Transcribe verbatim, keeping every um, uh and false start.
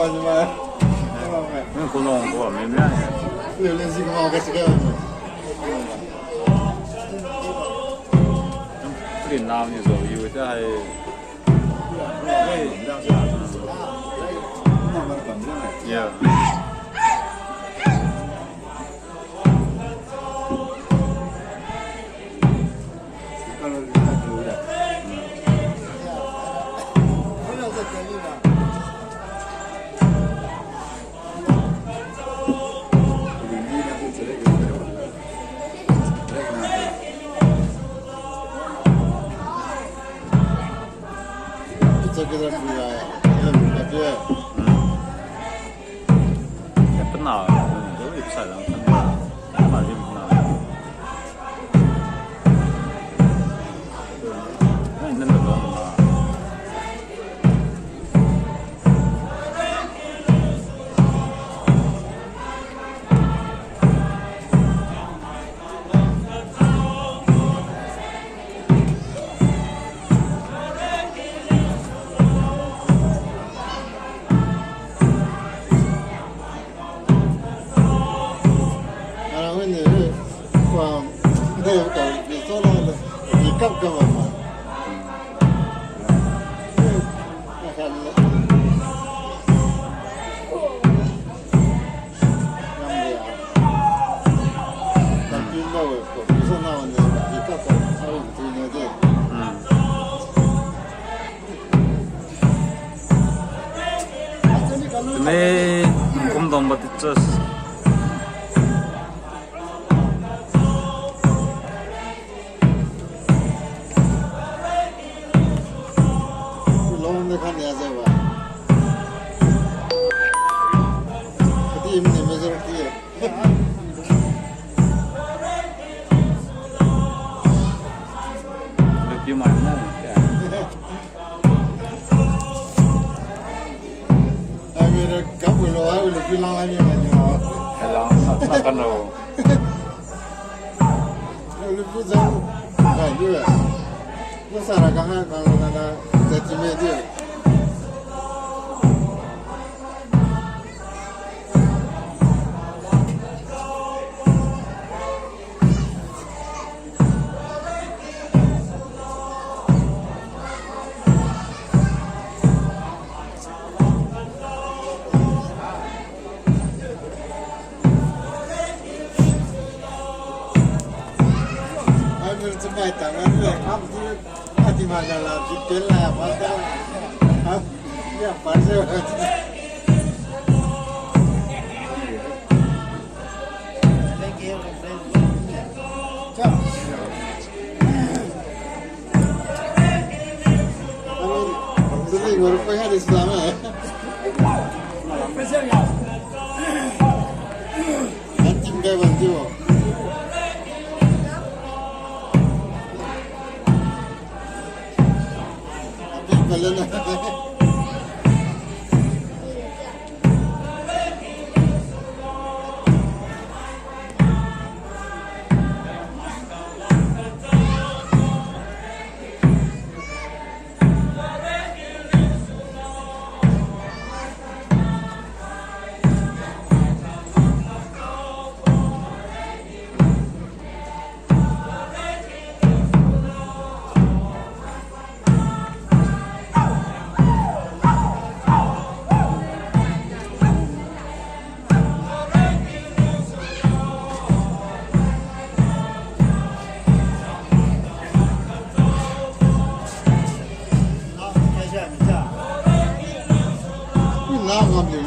Ini kunung gua mimnya ya. Ini linam ni zo yu itu hai. Ya. Kita kira punya, ya, lebih ya. Ya, kenal. Jadi bisa lah, kenal. Kenal, dia kenal. Nah, ini udah dong, nah. Orang ini, wah, ini kalau bisa lah, sikap ke mama. Masya Allah. Yang dia. Tapi mau, kok bisa lawan dia? Sikap ke, tahu, punya dia. Hmm. Ini hukum domba ticus. Belum dekat ya, saya, Pak. Jadi ini, ini, ini, ini. Lebih mana ya? Akhirnya kamu lo, aku udah bilang lagi sama dia. Bilang, makan lo. Lebih jauh. Nah, juga. Lu salah kangen kalau ada caci media. Aduh, cepat, tangan lu. Hati mana lagi, bela, mata. Hah? Ya, pas ya. Jadi, baru pengen di sana ya. Anjing kayak bantu. Tapi kalian Nah, ngambil